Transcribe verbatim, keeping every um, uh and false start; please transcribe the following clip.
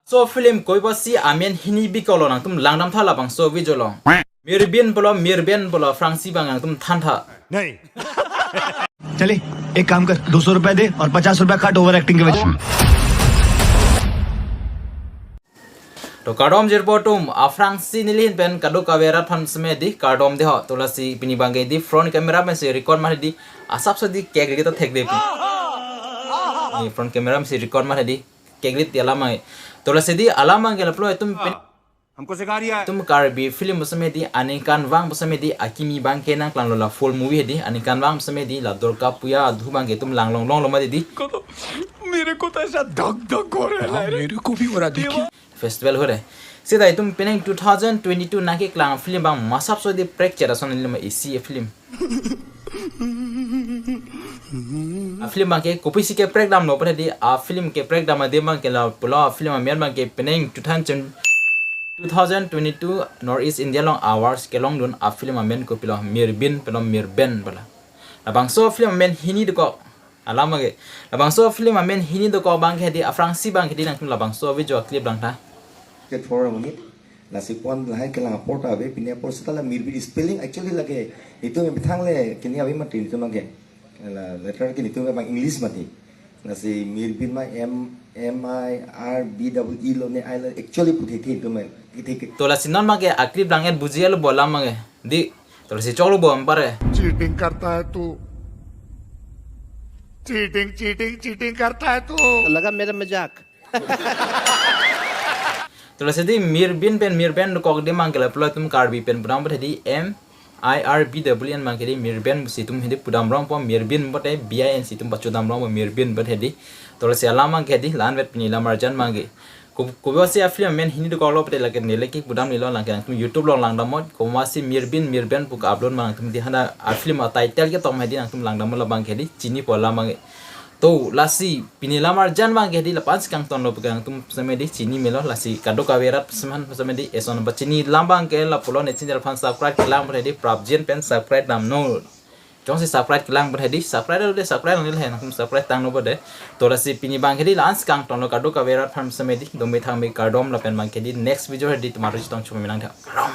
So film koiba si amen hini bikolo nangtum langdam tha labangso video along. Mirbin pulo, Mirben pulo, Fransi abang nangtum thantha. नहीं। चलिए, एक काम कर, दो सौ रुपए दे और पचास रुपए काट ओवर एक्टिंग के वजह से। To kardom jirpo atum, a Fransi nelihin pen kadokave rat aphan seme di kardom deho. To lasi pini abangke di front camera pensi record ma di, asapso di kegri ta thek de pi. Ni front camera pensi record ma di kegri ti alam abangke. To lasi di alam abangke lapulo itum pen हमको सिखा रिया है। Itum Karbi film seme di aningkanvang seme di akimi abangke nangklanglo la full movie di aningkanvang seme di la Durga Puja adhu abangke itum langlong longlo ma di. मेरे को तो ऐसा धक धक हो रहा है। मेरे को भी हो रहा, देखिए। Festival ho re. Seta itum penang two thousand twenty-two nangkeklang film abang masapso di prekchet ason lima isi film. A film abangke kopisi keprek damlo pu di, a film keprek dam adim abangke lapulo, a film amen abangke penang two thousand, two thousand twenty-two North East India along awards kelongdun a film amen kopilo, Mirbin pulo Mirben pulo. Labangso film amen hini dokok alam abangke. Labangso film amen hini dokok abangke di a Fransi abangke di nangtum labangso video clip langtha. Ke thora mani lasi pon lahai kelang apor ta ave, pini apor seta la Mirbin spelling actually lake itum methang le kini ave mati itum lake. La letter ke itum abang English mati. Lasi Mirbin ma M, M I R B double E lo ne I lo actually pu thek thek itum ke thek. To lasi non abangke a clip lang-et buji alo bo alam abangke di. To lasi choklo bo ampare. Cheating करता है तू। Cheating cheating cheating करता है तू। लगा मेरा मजाक। To lasi di Mirbin pen Mirben dokok di abangke lapulo itum Karbi pen pudam abangke di M I R B double N abangke di Mirben si itum hedi pudam rong po, Mirbin pote B I N si itum pachodam rong po, Mirbin pote di. To lasi alam abangke di la-anvet pini lam arjan abangke. Ko-, kopi si a film amen hini dokoklo pote lake neli kepudam nilo, lake nangtum YouTube along langdam mo, kopi si Mirbin Mirben pu ka-upload ma nangtum di, hana a film a title ketok ma di nangtum langdam mo, labangke di chinipo alam abangke. To lasi pini lam arjan abangke di la-ansi kangtonlo pu ke nangtum seme di chini melo, lasi kadokave rat aphan seme di eson pachini alam abangke lapulo, ne chini aphan subscribe kelang pote di prapjin pen subscribe damnon. Jongsi subscribe kelang pote di subscribe lo de, subscribe lang di lahen nangtum subscribe tangno pote. To lasi pini abangke di la-ansi kangtonlo, kadokave rat aphan seme di dome thangme kardom lapen abangke di next video di tomorrow chetong chumi nangtha. Kardom.